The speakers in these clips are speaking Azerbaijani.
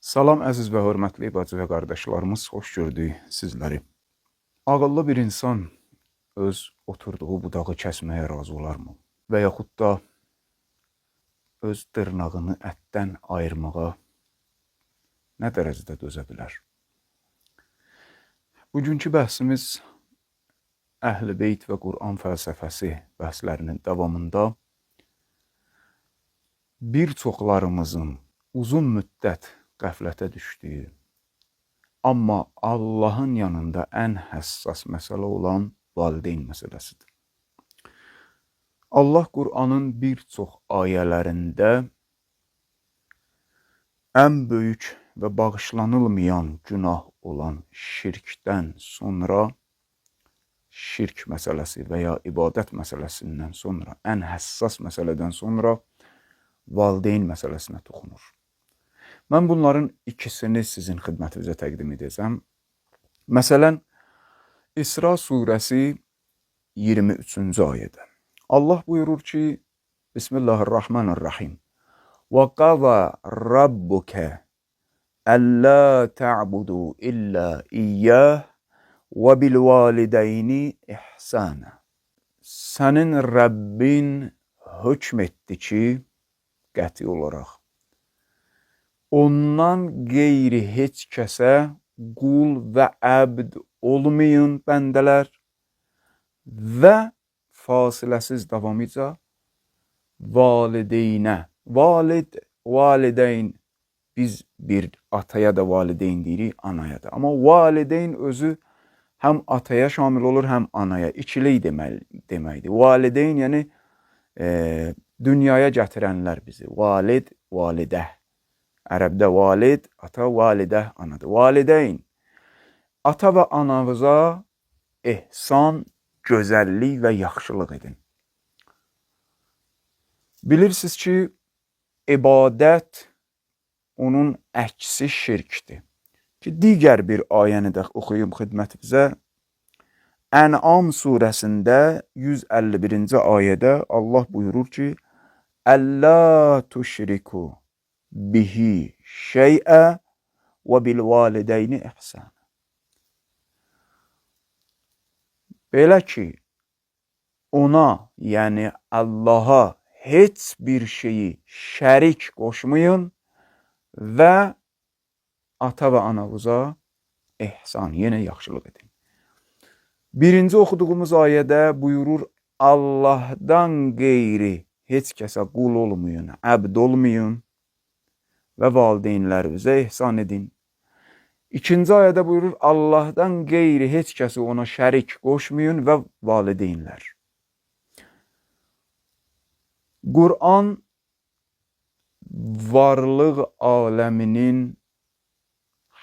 Salam əziz və hörmətli bacı və qardaşlarımız, xoş gördük sizləri. Ağıllı bir insan öz oturduğu budağı kəsməyə razı olarmı? Və yaxud da öz dırnağını ətdən ayırmağa nə dərəcədə dözə bilər? Bugünkü bəhsimiz Əhl-i Beyt və Quran fəlsəfəsi bəhslərinin davamında bir çoxlarımızın uzun müddət qəflətə düşdüyü, amma Allahın yanında ən həssas məsələ olan valideyn məsələsidir. Allah Qur'anın bir çox ayələrində ən böyük və bağışlanılmayan günah olan şirkdən sonra, şirk məsələsi və ya ibadət məsələsindən sonra, ən həssas məsələdən sonra valideyn məsələsinə toxunur. Mən bunların ikisini sizin xidmətinizə təqdim edəcəm. Məsələn, İsra surəsi 23-cü ayədə Allah buyurur ki, Bismillahirrahmanirrahim. Və qada rabbuke əllə ta'budu illə iyyah və bil valideyni ihsana. Sənin Rəbbin hökm etdi ki, qəti olaraq ondan qeyri heç kəsə qul və əbd olmayın bəndələr və fasiləsiz davamıca valideynə, valid, valideyn, biz bir ataya da valideyn deyirik, anaya da. Amma valideyn özü həm ataya şamil olur, həm anaya. İkilik deməkdir. Valideyn, yəni dünyaya gətirənlər bizi. Valid, validə. Ərəbdə valid, ata, validə, anadır. Valideyn, ata və ananıza ehsan, gözəllik və yaxşılıq edin. Bilirsiniz ki, ibadət onun əksi şirkdir. Ki, digər bir ayəni də oxuyum xidmətinizə. Ən'am surəsində 151-ci ayədə Allah buyurur ki, Əllə tuşriku bihi şeyə və bil valideyni ihsan. Belə ki, ona, yəni Allaha heç bir şeyi şərik qoşmayın və ata və ananıza ehsan, yenə yaxşılıq edin. Birinci oxuduğumuz ayədə buyurur, Allahdan qeyri heç kəsə qul olmayın, əbd olmayın və valideynlərinizə ehsan edin. İkinci ayədə buyurur, Allahdan qeyri heç kəsi ona şərik qoşmayın və valideynlər. Quran varlıq aləminin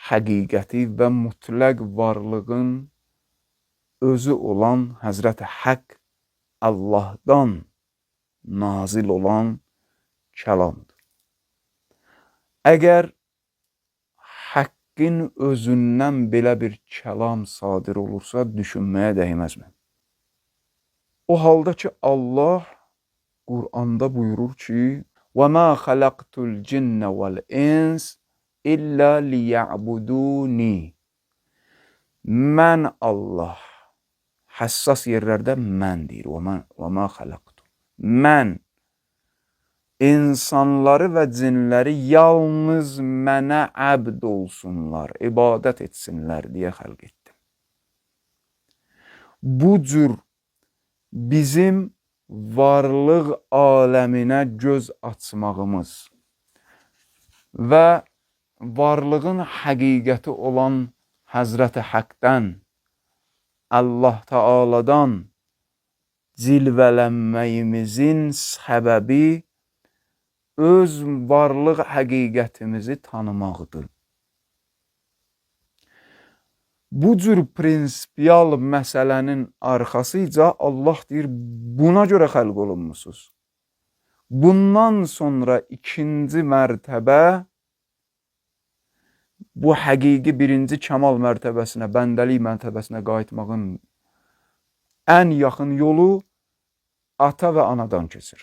həqiqəti və mütləq varlığın özü olan Həzrəti Həqq Allahdan nazil olan kəlamdır. Əgər Həqqin özündən belə bir kəlam sadir olursa, düşünməyə dəyməzmi? O halda ki, Allah Quranda buyurur ki, وَمَا خَلَقْتُ الْجِنَّ وَالْاِنْسِ إِلَّا لِيَعْبُدُونِ. Mən Allah, həssas yerlərdə mən deyir, وَمَا خَلَقْتُ. Mən insanları və cinləri yalnız mənə əbd olsunlar, ibadət etsinlər deyə xəlq etdim. Bu cür bizim varlıq aləminə göz açmağımız və varlığın həqiqəti olan Həzrəti Həqdən, Allah Teala'dan cilvələnməyimizin səbəbi öz varlıq həqiqətimizi tanımaqdır. Bu cür prinsipial məsələnin arxasıca Allah deyir, buna görə xəlq olunmusunuz. Bundan sonra ikinci mərtəbə bu həqiqi birinci kəmal mərtəbəsinə, bəndəlik mərtəbəsinə qayıtmağın ən yaxın yolu ata və anadan keçir.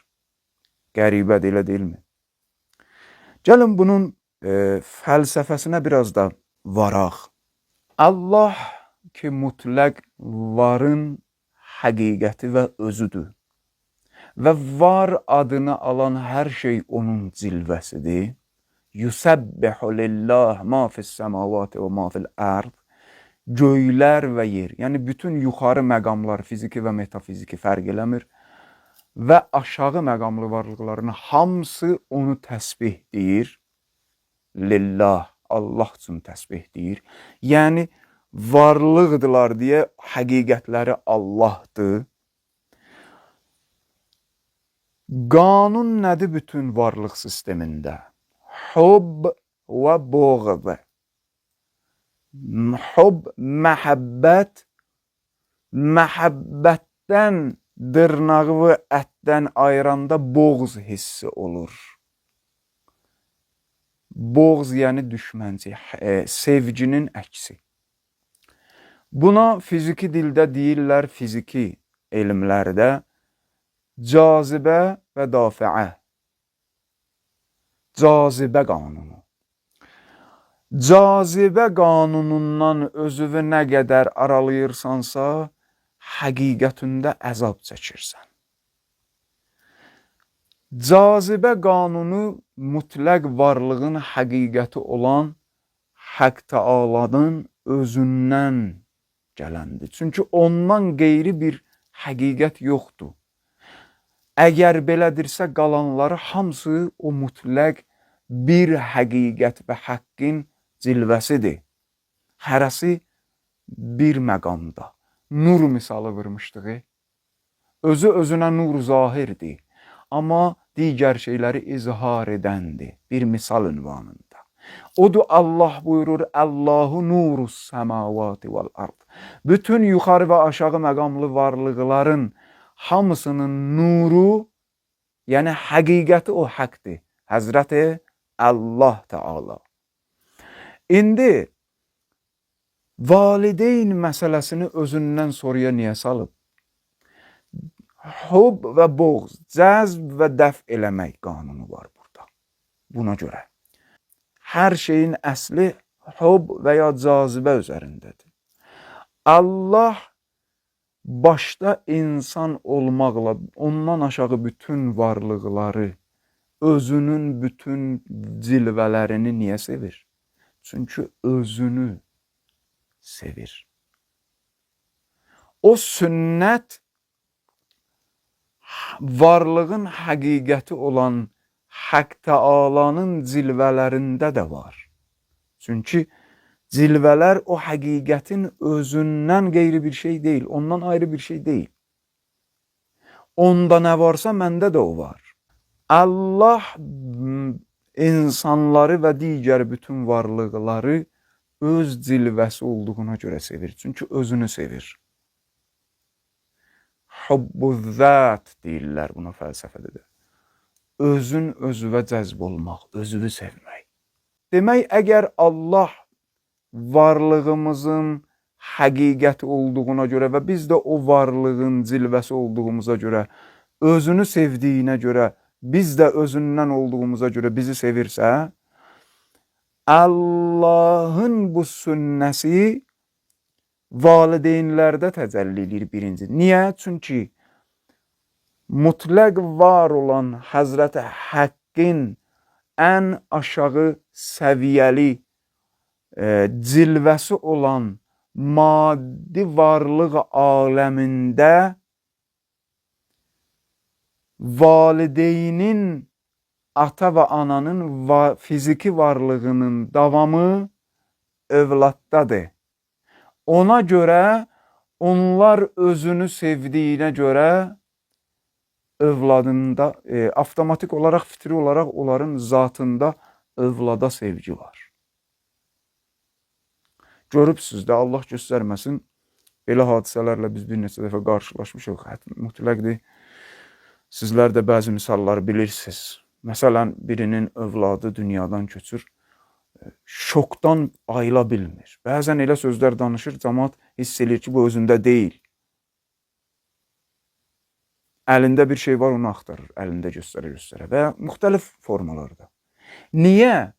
Qəribədir, elə deyilmi? Gəlin bunun fəlsəfəsinə biraz da varaq. Allah ki mütləq varın həqiqəti və özüdür. Və var adını alan hər şey onun cilvəsidir. Yusabbihu lillah ma fis-semavati və ma fil-ard. Göylər və yer, yəni bütün yuxarı məqamlar, fiziki və metafiziki fərq eləmir və aşağı məqamlı varlıqların hamısı onu təsbih deyir. Lillah, Allah üçün təsbih deyir. Yəni varlıqdırlar deyə həqiqətləri Allahdır. Qanun nədir bütün varlıq sistemində? Hub və buğd. Hub, məhəbbət, məhəbbətdən dırnağı ətdən ayıranda buğz hissi olur. Buğz yəni düşmənçi, sevginin əksi. Buna fiziki dildə deyirlər, fiziki elmlərdə cazibə və dafiə. Cazibə qanunu. Cazibə qanunundan özünü nə qədər aralayırsansa, həqiqətində əzab çəkirsən. Cazibə qanunu mütləq varlığın həqiqəti olan Haqq Təalanın özündən gələndir. Çünki ondan qeyri bir həqiqət yoxdur. Əgər belədirsə, qalanları hamısı o mütləq bir həqiqət və həqqin cilvəsidir. Hərəsi bir məqamda. Nur misalı vurmuşduq. Özü özünə nur zahirdir, amma digər şeyləri izhar edəndir bir misal ünvanında. Odur Allah buyurur, Allahu nurus semavati vel ard. Bütün yuxarı və aşağı məqamlı varlıqların hamısının nuru, yəni həqiqəti o həqdir. Həzrəti Allah Teala. İndi valideyn məsələsini özündən soruya niyə salıb? Hub və buğz, cəzb və dəf eləmək qanunu var burada. Buna görə. Hər şeyin əsli hub və ya cazibə üzərindədir. Allah başda insan olmaqla ondan aşağı bütün varlıqları, özünün bütün cilvələrini niyə sevir? Çünki özünü sevir. O sünnət varlığın həqiqəti olan Haqq Təalanın cilvələrində də var. Çünki cilvələr o həqiqətin özündən qeyri bir şey deyil, ondan ayrı bir şey deyil. Onda nə varsa məndə də o var. Allah insanları və digər bütün varlıqları öz cilvəsi olduğuna görə sevir. Çünki özünü sevir. Hubbu-zat deyirlər buna fəlsəfədə də. Özün özüvə cəzb olmaq, özünü sevmək. Demək, əgər Allah varlığımızın həqiqəti olduğuna görə və biz də o varlığın cilvəsi olduğumuza görə, özünü sevdiyinə görə, biz də özündən olduğumuza görə bizi sevirsə, Allahın bu sünnəsi valideynlərdə təcəlli edir birinci. Niyə? Çünki mütləq var olan Həzrəti Həqqin ən aşağı səviyyəli cilvəsi olan maddi varlıq aləmində valideynin, ata və ananın fiziki varlığının davamı övladdadır. Ona görə onlar özünü sevdiyinə görə övladında avtomatik olaraq, fitri olaraq onların zatında övlada sevgi var. Görübsünüz də, Allah göstərməsin, belə hadisələrlə biz bir neçə dəfə qarşılaşmışıq. Mütləqdir. Sizlər də bəzi misalları bilirsiniz. Məsələn, birinin övladı dünyadan köçür, şokdan ayıla bilmir. Bəzən elə sözlər danışır, cəmaat hiss eləyir ki, bu özündə deyil. Əlində bir şey var, onu axtarır, əlində göstərə-göstərə və müxtəlif formalarda. Niyə?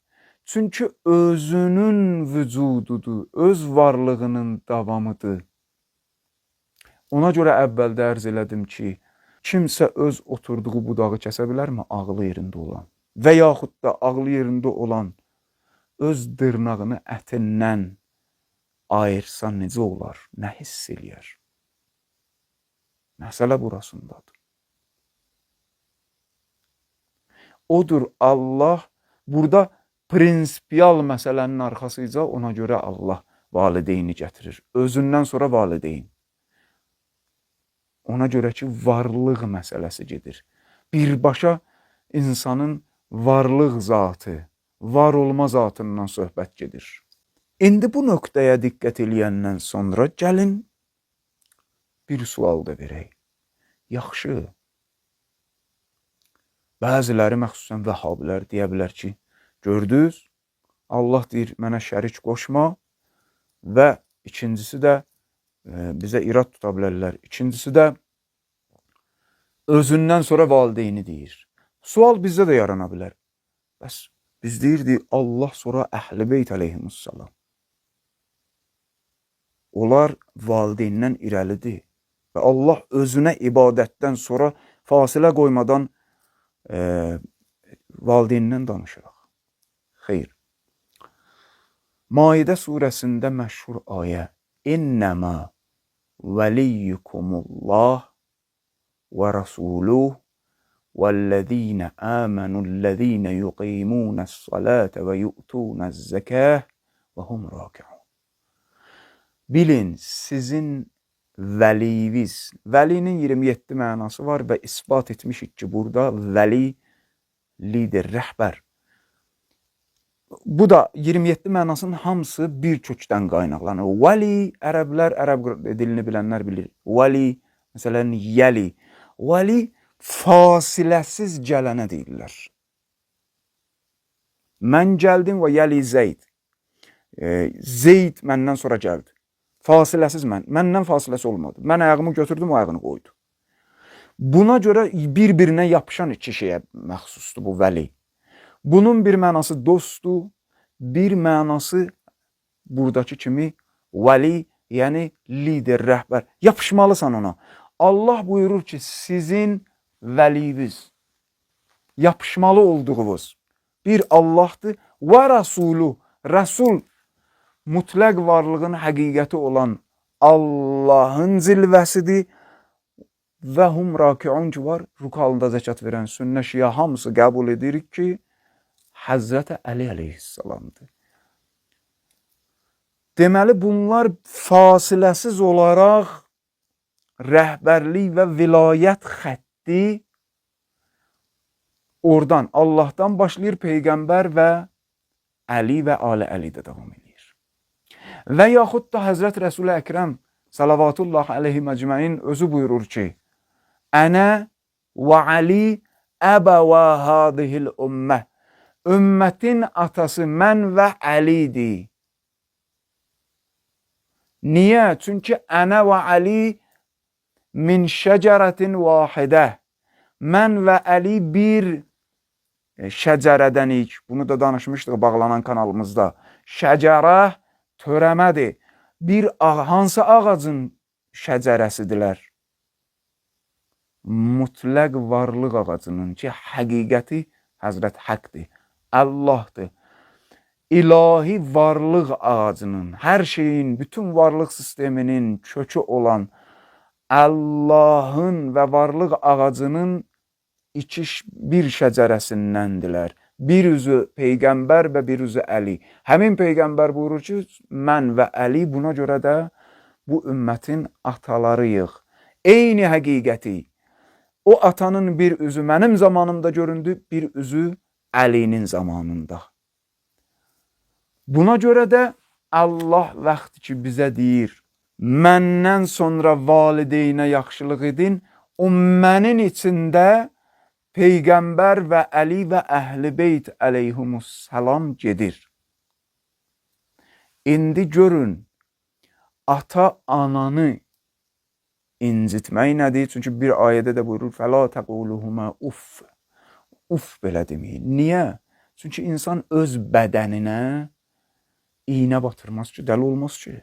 Çünki özünün vücududur, öz varlığının davamıdır. Ona görə əvvəldə ərz elədim ki, kimsə öz oturduğu budağı kəsə bilərmi ağlı yerində olan? Və yaxud da ağlı yerində olan öz dırnağını ətindən ayırsa necə olar? Nə hiss eləyər? Məsələ burasındadır. Odur Allah, burada prinsipial məsələnin arxasıca ona görə Allah valideyni gətirir. Özündən sonra valideyn. Ona görə ki, varlıq məsələsi gedir. Birbaşa insanın varlıq zatı, var olma zatından söhbət gedir. İndi bu nöqtəyə diqqət eləyəndən sonra gəlin bir sual da verək. Yaxşı, bəziləri, məxsusən vəhabilər deyə bilər ki, gördünüz, Allah deyir, mənə şərik qoşma və ikincisi də bizə irad tuta bilərlər. İkincisi də özündən sonra valideyni deyir. Sual bizdə də yarana bilər. Bəs biz deyirdik, Allah sonra Əhl-i Beyt əleyhimussalam. Onlar valideyndən irəlidir. Və Allah özünə ibadətdən sonra fasilə qoymadan valideynindən danışırıq. Xeyr. Maidə surəsində məşhur ayə İnnəmə vəliyyukumullah və rasuluh vəllezîne âmenullezîne yuqîmûne's-salâte və yu'tûne'z-zekâh və hum râki'ûn. Bilin, sizin vəliniz, vəlinin 27 mənası var və isbat etmişik ki, burada vəli lider, rəhbər. Bu da 27 mənasının hamısı bir kökdən qaynaqlanır. Vəli, ərəblər, ərəb dilini bilənlər bilir. Vəli, məsələn, yəli. Vəli, fasiləsiz gələnə deyirlər. Mən gəldim və yəli Zeyd. Zeyd məndən sonra gəldi. Fasiləsiz mən. Məndən fasiləsi olmadı. Mən ayağımı götürdüm, o ayağını qoydu. Buna görə bir-birinə yapışan iki şeyə məxsusdur bu vəli. Bunun bir mənası dostdur, bir mənası buradakı kimi vəli, yəni lider, rəhbər. Yapışmalısan ona. Allah buyurur ki, sizin vəliniz, yapışmalı olduğunuz bir Allahdır və Rəsulu, Rəsul mütləq varlığın həqiqəti olan Allahın zilvəsidir və hum rakiun ki var, ruku halında zəkat verən sünnə şiə hamısı qəbul edirik ki, Həzrəti Əli əleyhissalamdır. Deməli, bunlar fasiləsiz olaraq rəhbərlik və vilayət xətti oradan, Allahdan başlayır, Peyğəmbər və Əli və Ali Əli də davam edir. Və yaxud da Həzrət Rəsul-i Əkrəm salavatullah əleyhi məcməin özü buyurur ki, Ənə və Ali əbəvə hadihil ümmə. Ümmətin atası mən və Əlidir. Niyə? Çünki ənə və Əli min şəcərətin vahidə. Mən və Əli bir şəcərədənik. Bunu da danışmışdıq bağlanan kanalımızda. Şəcərə törəmədir. Bir hansı ağacın şəcərəsidirlər? Mütləq varlıq ağacının ki, həqiqəti Həzrət Həqdir, Allahdır. İlahi varlıq ağacının, hər şeyin, bütün varlıq sisteminin kökü olan Allahın və varlıq ağacının bir şəcərəsindəndirlər. Bir üzü Peyğəmbər və bir üzü Əli. Həmin Peyğəmbər buyurur ki, mən və Əli buna görə də bu ümmətin atalarıyıq. Eyni həqiqəti. O atanın bir üzü mənim zamanımda göründü, bir üzü Əlinin zamanında. Buna görə də Allah vaxt ki bizə deyir, məndən sonra valideynə yaxşılıq edin, o mənin içində Peyğəmbər və Əli və Əhl-i Beyt əleyhimussalam gedir. İndi görün, ata ananı incitmək nədir? Çünki bir ayədə də buyurur, fəla təquluhuma uff. Uff belə deməyin. Niyə? Çünki insan öz bədəninə iynə batırmaz ki, dəli olmaz ki.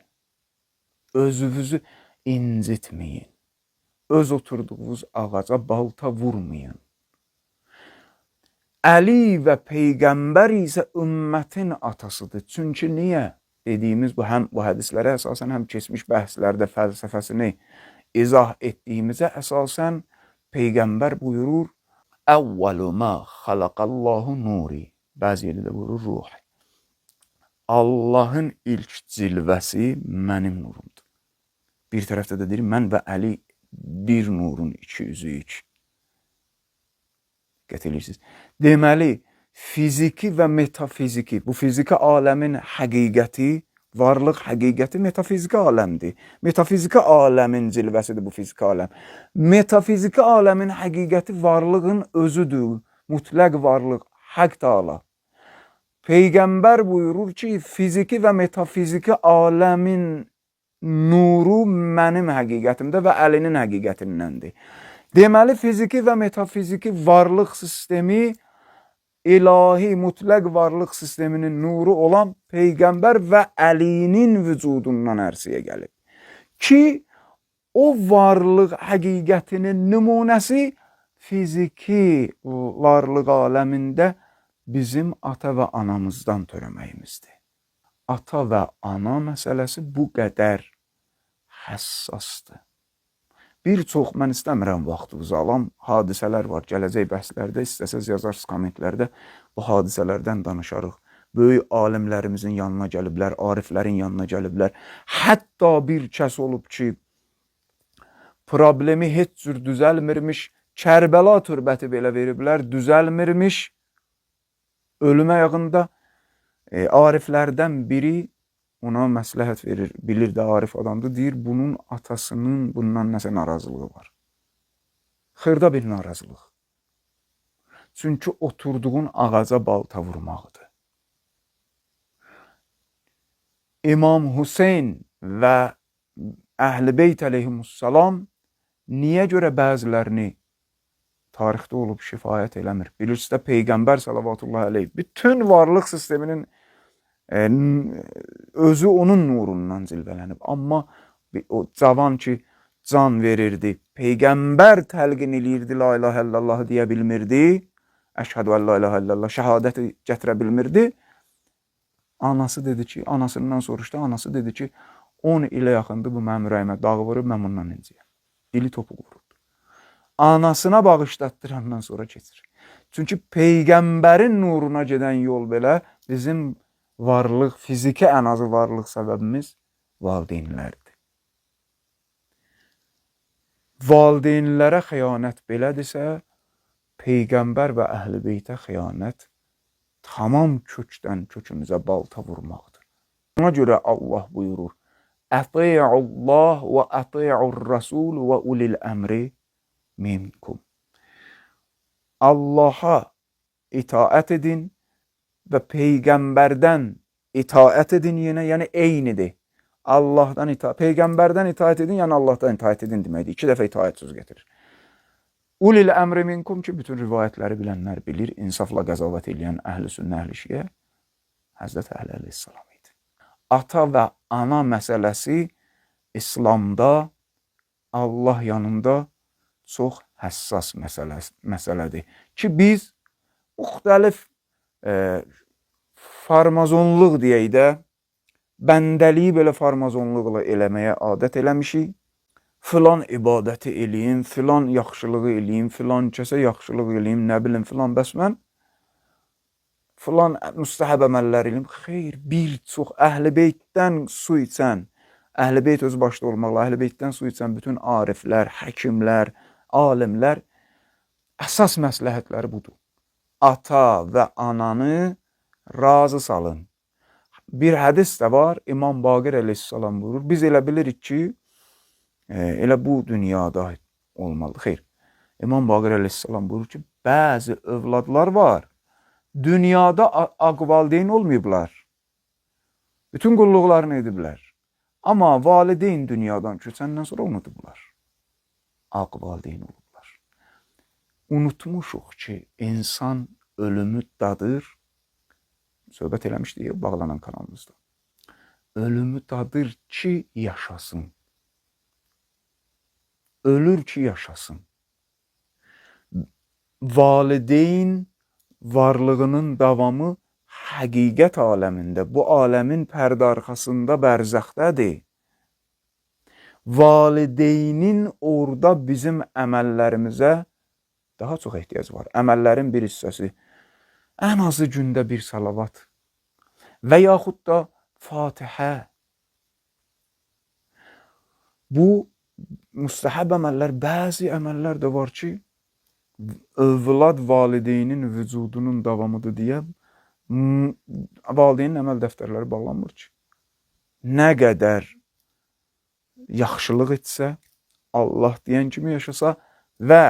Özünüzü incitməyin. Öz oturduğunuz ağaca balta vurmayın. Əli və Peyğəmbər isə ümmətin atasıdır. Çünki niyə? Dediyimiz bu, həm bu hədislərə əsasən, həm keçmiş bəhslərdə fəlsəfəsini izah etdiyimizə əsasən Peyğəmbər buyurur: Əvvəlu mə xalaqallahu nuri. Bəzi yerdə də buyurur ruh. Allahın ilk cilvəsi mənim nurumdur. Bir tərəfdə də deyir, mən və Əli bir nurun iki üzüyük. Diqqət edirsiniz. Deməli, fiziki və metafiziki, bu fiziki aləmin həqiqəti, varlıq həqiqəti metafiziki aləmdir. Metafiziki aləmin cilvəsidir bu fiziki aləm. Metafiziki aləmin həqiqəti varlığın özüdür. Mütləq varlıq, Haqq Taala. Peyğəmbər buyurur ki, fiziki və metafiziki aləmin nuru mənim həqiqətimdə və Əlinin həqiqətindəndir. Deməli, fiziki və metafiziki varlıq sistemi ilahi mütləq varlıq sisteminin nuru olan Peyğəmbər və Əlinin vücudundan ərsəyə gəlib. Ki, o varlıq həqiqətinin nümunəsi fiziki varlıq aləmində bizim ata və anamızdan törəməyimizdir. Ata və ana məsələsi bu qədər həssasdır. Bir çox, mən istəmirəm vaxtınızı alam, hadisələr var. Gələcək bəhslərdə istəsəz yazarsınız kommentlərdə, bu hadisələrdən danışarıq. Böyük alimlərimizin yanına gəliblər, ariflərin yanına gəliblər. Hətta bir kəs olub ki, problemi heç cür düzəlmirmiş, Kərbəla türbəti belə veriblər, düzəlmirmiş. Ölümə yaxında ariflərdən biri ona məsləhət verir, bilir də arif adamdır, deyir, bunun atasının bundan nəsə narazılığı var. Xırda bir narazılıq. Çünki oturduğun ağaca balta vurmaqdır. İmam Hüseyn və Əhl-i Beyt əleyhimussalam niyə görə bəzilərini tarixdə olub şifayət eləmir? Bilirsiniz də Peyğəmbər salavatullah əleyh bütün varlıq sisteminin özü onun nurundan cilvələnib. Amma o cavan ki can verirdi, Peyğəmbər təlqin eləyirdi, la ilahə illallah deyə bilmirdi, əşhədu ən la ilahə illallah şəhadəti gətirə bilmirdi. Anası dedi ki, anasından soruşdu, anası dedi ki, 10 ilə yaxındır bu mənim ürəyimə dağ vurub, mən bundan inciyəm. Dili topuq vururdu. Anasına bağışlatdırandan sonra keçir. Çünki Peyğəmbərin nuruna gedən yol belə bizim varlıq, fiziki ən azı varlıq səbəbimiz valideynlərdir. Valideynlərə xəyanət belədirsə, Peyğəmbər və Əhl-i Beytə xəyanət tamam kökdən kökümüzə balta vurmaqdır. Ona görə Allah buyurur: Əti'ullah və əti'ur Rasul və ulil əmri minkum. Allaha itaət edin və Peyğəmbərdən itaət edin yenə, yəni eynidir. Allahdan itaət, Peyğəmbərdən itaət edin, yəni Allahdan itaət edin deməkdir. İki dəfə itaət sözü gətirir. Ulil əmri minkum ki, bütün rivayətləri bilənlər bilir, insafla qəzavət eləyən əhl-i sünnə, əhl-i şiə Həzrət Əli əleyhissalam idi. Ata və ana məsələsi İslamda Allah yanında çox həssas məsələdir ki, biz müxtəlif farmazonluq deyək də, bəndəliyi belə farmazonluqla eləməyə adət eləmişik. Filan ibadəti eləyim, filan yaxşılığı eləyim, filan kəsə yaxşılıq eləyim, nə bilim filan, bəs mən filan müstəhəb əməllər eləyim. Xeyr, bir çox Əhl-i Beytdən su içən, Əhl-i Beyt özü başda olmaqla, Əhl-i Beytdən su içən bütün ariflər, həkimlər, alimlər əsas məsləhətləri budur. Ata və ananı razı salın. Bir hədis də var, İmam Baqir əleyhissalam buyurur. Biz elə bilirik ki, elə bu dünyada olmalı. Xeyr, İmam Baqir əleyhissalam buyurur ki, bəzi övladlar var, dünyada valideyn olmayıblar. Bütün qulluqlarını ediblər. Amma valideyn dünyadan köçəndən sonra unudublar. Valideyn olublar. Unutmuşuq ki, insan ölümü dadır, Söhbət eləmişdik bağlanan kanalımızda. Ölümü dadır ki, yaşasın. Ölür ki, yaşasın. Valideyn varlığının davamı həqiqət aləmində, bu aləmin pərdə arxasında, bərzəxdədir. Valideynin orada bizim əməllərimizə daha çox ehtiyac var. Əməllərin bir hissəsi ən azı gündə bir salavat və yaxud da Fatihə. Bu müstəhəb əməllər, bəzi əməllər də var ki, övlad valideynin vücudunun davamıdır deyə valideynin əməl dəftərləri bağlanmır ki. Nə qədər yaxşılıq etsə, Allah deyən kimi yaşasa və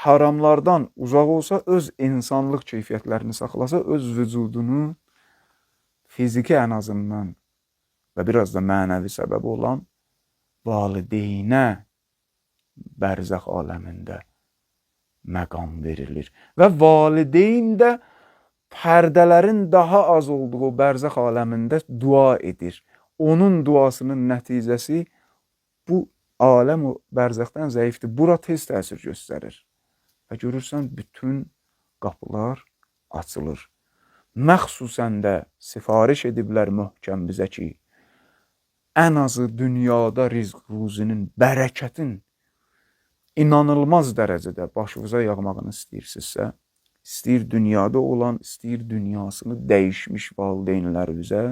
haramlardan uzaq olsa, öz insanlıq keyfiyyətlərini saxlasa, öz vücudunu fiziki ən azından və biraz da mənəvi səbəbi olan valideynə bərzəx aləmində məqam verilir. Və valideyn də pərdələrin daha az olduğu bərzəx aləmində dua edir. Onun duasının nəticəsi bu aləm o bərzəxdən zəifdir. Bura tez təsir göstərir. Və görürsən, bütün qapılar açılır. Məxsusən də sifariş ediblər möhkəm bizə ki, ən azı dünyada rizq, ruzinin, bərəkətin inanılmaz dərəcədə başınıza yağmağını istəyirsinizsə, istəyir dünyada olan, istəyir dünyasını dəyişmiş valideynlərinizə,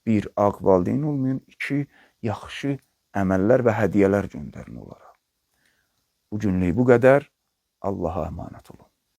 bir, ağ valideyn olmayın, iki, yaxşı əməllər və hədiyyələr göndərin onlara. Bu günlük bu qədər. Allaha əmanət olun.